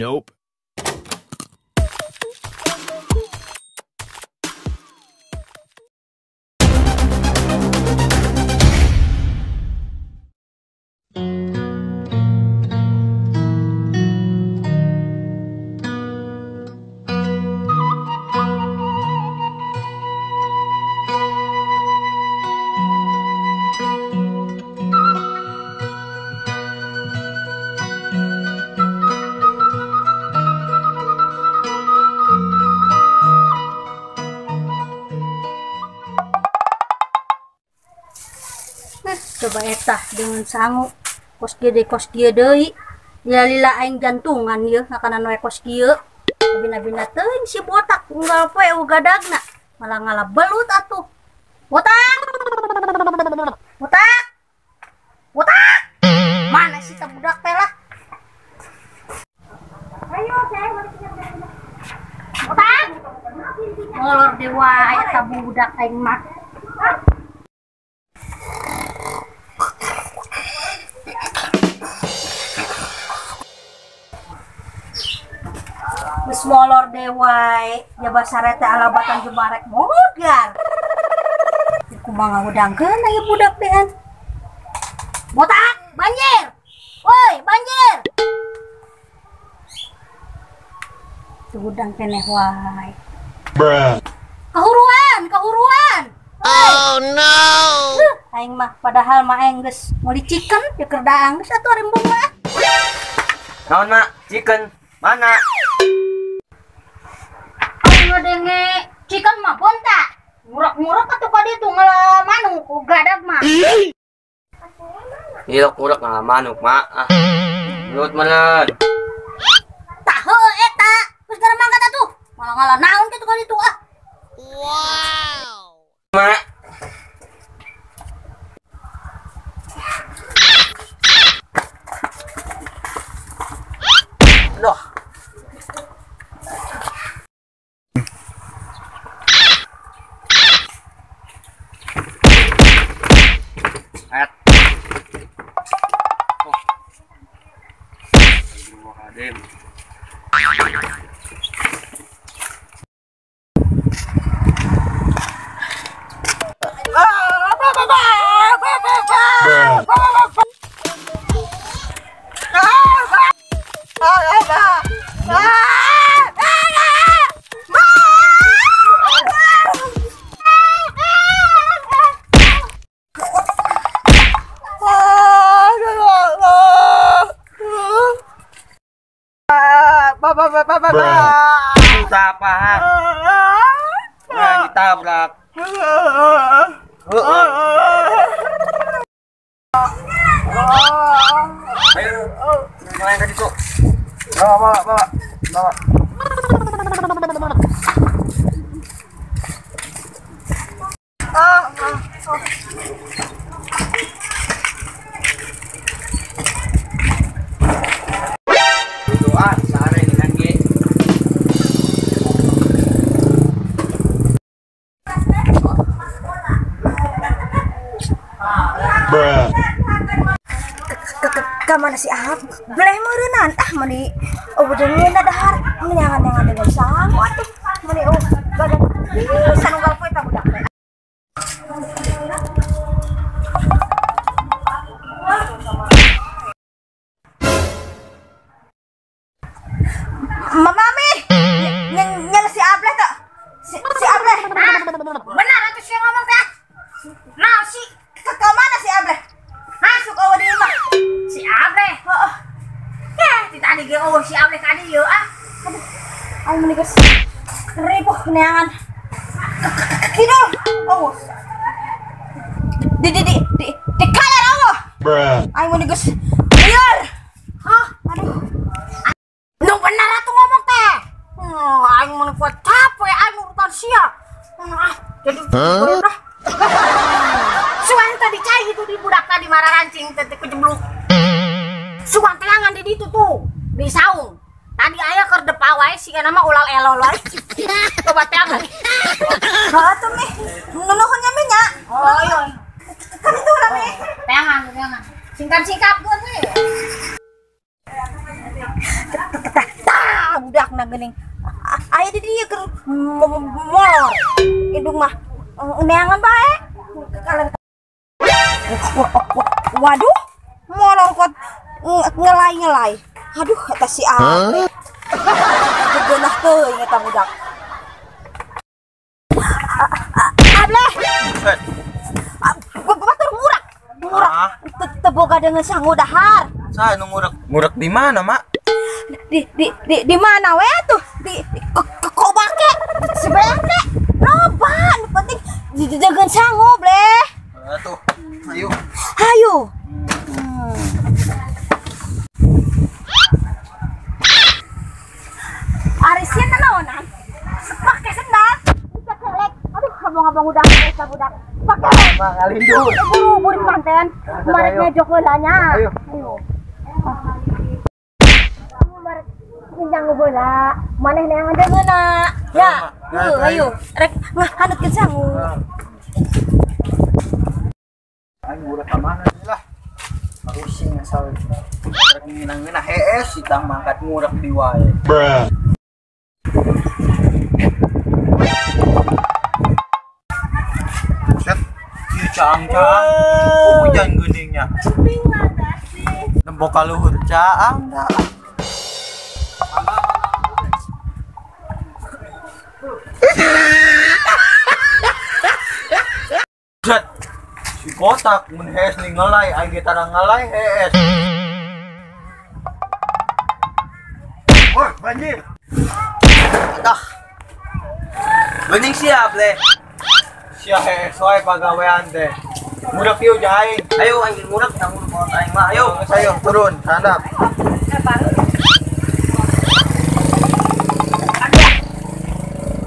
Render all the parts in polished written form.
Nope. Coba eta dengan sangu kos kieu deui kos kieu deui lila-lila aing jantungan ieu ngakanan we kos kieu bina-bina teuing si botak unggal poe ugadagna malah ngala belut atuh. Botak botak botak, mana sih ta budak teh lah. Ayo saya botak molor dewa eta budak aing mah. Geus molor dewa ya basare teh alabatan jebarek mogar. Kumaha ngahudangkeun aya budak teh. Botak, banjir. Woi, banjir. Tuh hudang keneh wae. Bruh. Kahuruan, kahuruan. Oh no. Aing mah padahal mah aing geus meuli chicken di keur daang geus atuh rembung mah. Naon mak? Chicken mana? Ngadenge chicken mah bonta. Ngurek-ngurek atuh ka ditu ngala manuk gadag mah. Ngurek-ngurek ngala manuk mak. Ah. Mulut meureun. Tah heueuh eta. Geus gara mangkat atuh. Malah ngala naon kitu ka ditu ah. Wow. Mak. Aduh. Apa? Nah, ditabrak. Ayo, main tadi kok. Bawa, bawa, bawa, bawa. Doa sare dengan ge. Bruh. Ka mana si Ahab? Beleh meureunnan ah meni eueuh dahar menyangan-nyangan dengan sangu atuh meni oh badan sanunggal poe ta budak teh. Mami, nyala si Ableh tuh. Si Ableh. Benar atuh sia ngomong teh. Nah si ke mana si Ableh? Masuk eueuh di imah. Si Ableh. Heeh. Ya, ti tadi ge eueuh si Ableh ka dieu ah. Aduh. Aing meuni geus ribuh neangan. Kidul. Eueuh. Di kaler eueuh. Bruh. Aing meuni geus lieur. Hah? Aduh. Nu bener atuh ngomong teh. Aing meuni kuat capek aing urutan sia. Ah, jadi udah. Suan tadi cai itu di budak tadi marah rancing teh kejebluk. Suan teangan di ditu tuh, di saung. Tadi aya keur depa wae siga nama ulal elol wae. Coba teangan. Heeh tuh mi. Nunuhun nya mi nya. Oh iya. Kan itu lah mi. Teangan, teangan. Singkap-singkap geus we. Tah budakna geuning. Aya di dieu keur molor. Indung mah neangan bae. Kaler. Waduh, molor kot ngelai-ngelai. Aduh, eta si Ape. Gegeunah teuing eta budak. Ableh. Batur ngurak. Ngurak. Teu boga dengan sangu dahar. Saha nu ngurak? Ngurak di mana, Mak? Di mana we tuh? Di kobake. Sebenarnya loba nu penting dideungeun sangu, Bleh. Atuh. Ayo. Ayo. Ari sieun naonan? Pake sendal. Bisa kelek. Aduh, abang-abang udah eta budak. Pake. Ngalindur. Buru-buru manten. Mareknya jok heula nya. Ayo. Ayo. Marek nginjang heula. Maneh neangan deungeunna. Ya. Ayo. Rek ngahanutkeun sangu. Aing udah ka mana lah. Pusing asal. Rek nginang-nginah hees si tang mangkat ngurak di wae. Bruh. Set, ieu caang-caang. Hujan geuningnya. Nempo ka luhur caang dah. Set. Si kotak mun hees ni ngelai, aing ge tara ngelai hees. Woi, banjir. Dah. Bening siap, Le. Sia hees wae pagawean teh. Ngurak ieu jeung aing. Ayo aing ngurak tanggung jawab aing mah. Ayo, ayo turun, sandap.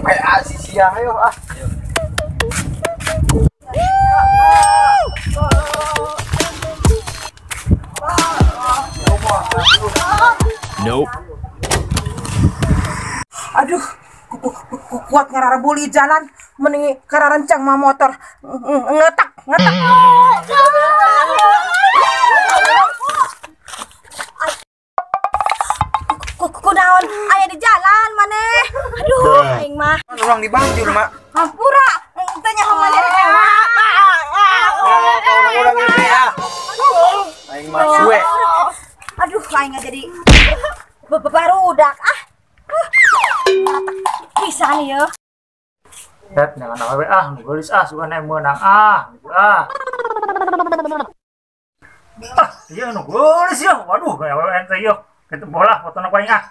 Kayak asi sia ayo ah. Nope. Aduh, kuat ngararabuli jalan, mending kararencang mah motor ngetak, ngetak. Kunaon aya di jalan maneh. Aduh, aing mah. Urang di banjir, Mak. Hampura, teu nyaho maneh. Urang ini ah. Aing mah suwe. Aduh, aing jadi barudak ah. Pisan ieu. Set jangan awewe ah, nu geulis ah, sugan meunang ah, gitu ah. Ah, ieu nu geulis ieu. Waduh, gaya awewe ente ieu. Kitu bola fotona ku aing ah.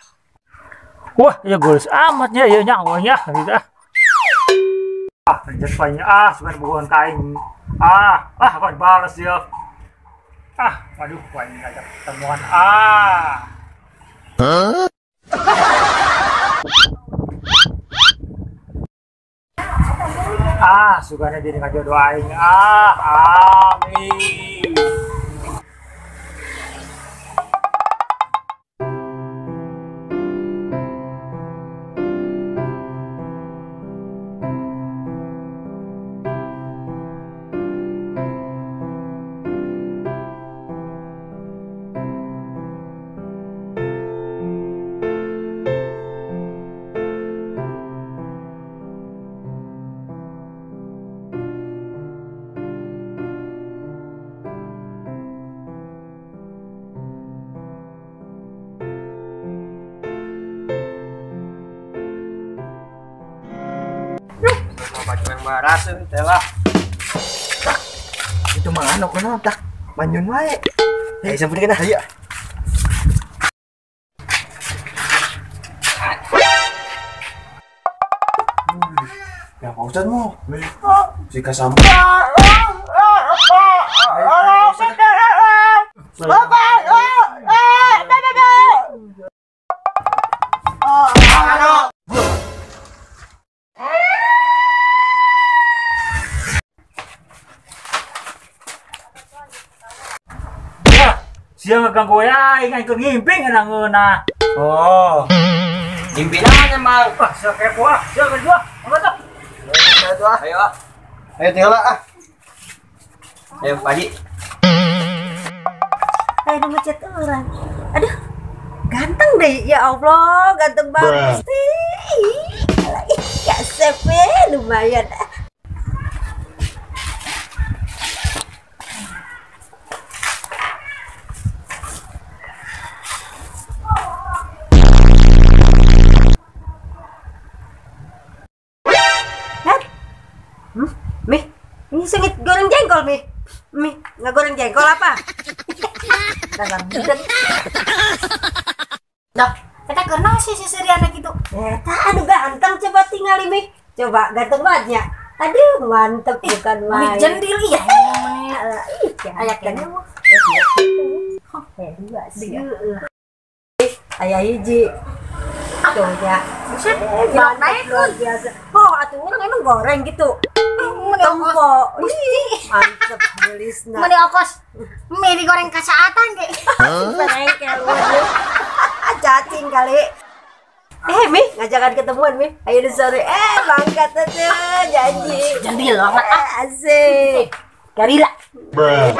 Wah, ieu geulis amat nya ieu nya nya gitu ah. Ah, lanjut aing ah, sugan bogohan ka aing. Ah, ah kok dibales ieu. Ah, waduh, ku aing ngajak ketemuan ah. Huh? Ah, sugana jadi ngajodoh aing. Ah, amin. Baraseun teh lah. Tak. Itu mah anu kunaon tak? Manyun wae. Eh, sampeurkeun ah. Hayu. Ya Pak Ustad mau. Si kasam. Sia ngeganggu ya, aing aing keur ngimping ngeunah. Oh. Ngimpi naon emang? Ah, sia kepo ah, sia kedua. Apa tuh? Ayo ah. Ayo tinggal ah. Ayo Pak Haji. Ayo nu ngechat urang. Aduh, Ganteng deh, ya Allah, ganteng banget. Ih, kasep lumayan. Mi, ini sengit goreng jengkol, Mi. Mi, nggak goreng jengkol apa? Dalam budak. Dah, kita kenal sih si Seriana gitu. Eta, aduh ganteng coba tinggali, Mi. Coba ganteng banget ya. Aduh, mantep bukan main. Jendil iya. Ih, aya kene mah. Dua sih. Aya hiji. Tuh ya. Buset, naik luar biasa. Oh, atuh urang emang goreng gitu. Tempo. Ih, mantep gelisna. Meni okos. Mie digoreng kasaatan ge. Bengkel waduh. Cacing kali. Mi, ngajakan ketemuan, Mi. Ayo di sore. Mangkat tuh janji. Jendil banget. Asik. Garila. Bruh.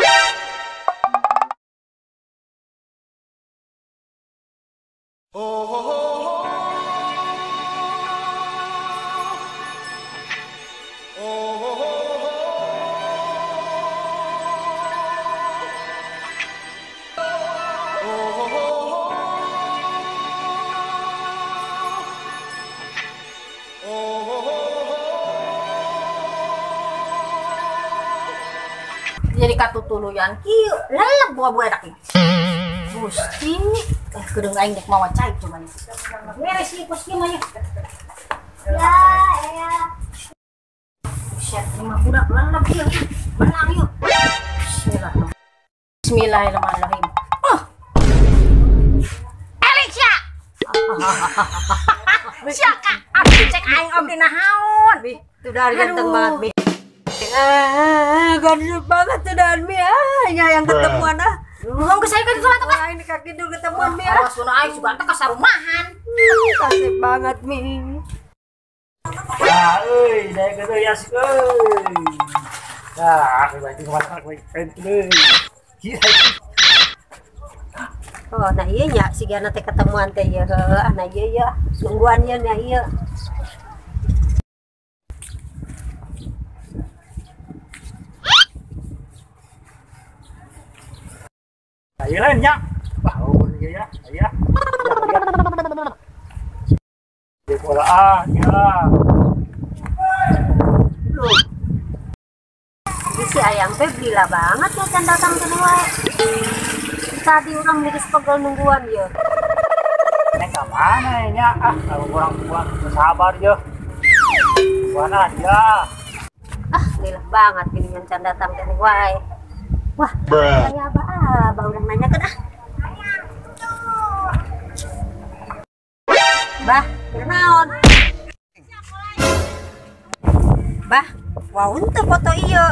Jadi katutuluyan kieu lelep buah-buah edak ieu. Gusti, kedeung aing dek mawa cai coba nih. Beres ieu kos kieu mah ya. Ya, ya. Buset, ini mah budak lelep ieu. Belang ieu. Bismillah. Bismillahirrahmanirrahim. Oh. Elik sia. Sia ka, abdi cek aing om dina haon. Mi, tuh dari ganteng banget, Mi. Ganteng banget tuh dan Mi, ah, yang ketemuan ah. Ngomong ke saya kan itu atuh ah. Ini kaki dulu ketemuan Mi ah. Awas aing sugan teh kasarumahan. Kasih banget Mi. Ah, euy, daek euy asik euy. Nah, aku lagi kemana aku lagi. Oh, nah iya nya sigana teh ketemuan teh ya, heuh, nah iya ya, nungguan ya nya iya. Ayo lain nya. Wah, oh iya ya, ayo. Di bola ah, ya. Loh. Ini si ayang teh gila banget ya can datang ke wae. Tadi orang geus pegel nungguan ya. Nek ka mana nya? Ah, kalau kurang sabar ya. Mana dia? Ah, lila banget gini can datang ke wae. Wah, kayak apa ah, bah urang nanya kan ah. Bah, kunaon? Bah, wah untuk foto iyo,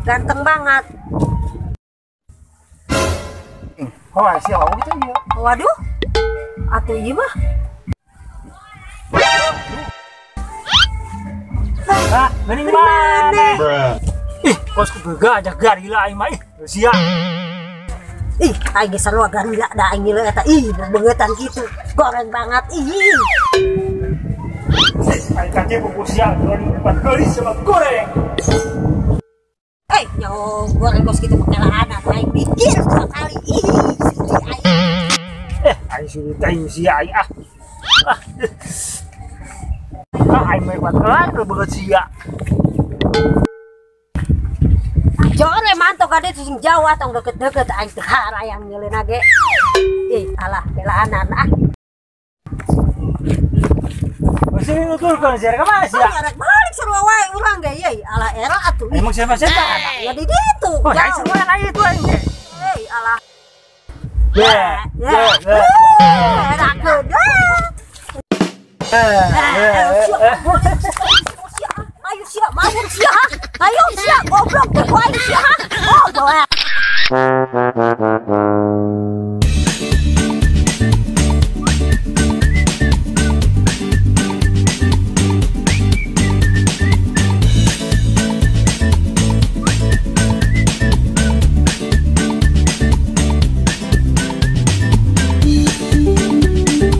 ganteng banget. Oh, sih wau itu iya. Waduh, atuh iya mah. Bah, mending mana? Ih, kos kubega aja garila aing mah ih, sia. Ih, aing geus sarua garila da aing ngilu eta ih beungetan kitu. Goreng banget ih. Aing kace buku sia goreng empat kali sama goreng. Nyaho goreng kos kitu pakai aing mikir dua kali. Ih, si aing. Aing sudah aing sia aing ah. Ah, aing mah kuat kelar beungeut sia. Jore mantok kade sing jauh atau deket-deket aing teu harayang nyeuleuna ge. Ih, alah belaanan ah. Masih nuturkeun sia ka mana sia? Arek balik sarua wae urang ge ye, alah era atuh. Emang siapa siapa? Ya di ditu. Oh, aing sarua aing itu aing ge. Euy, alah. Ya, ya, ya. Era kudu. Ayo sia, mabur sia. Ayo sia, goblok teh aing sia.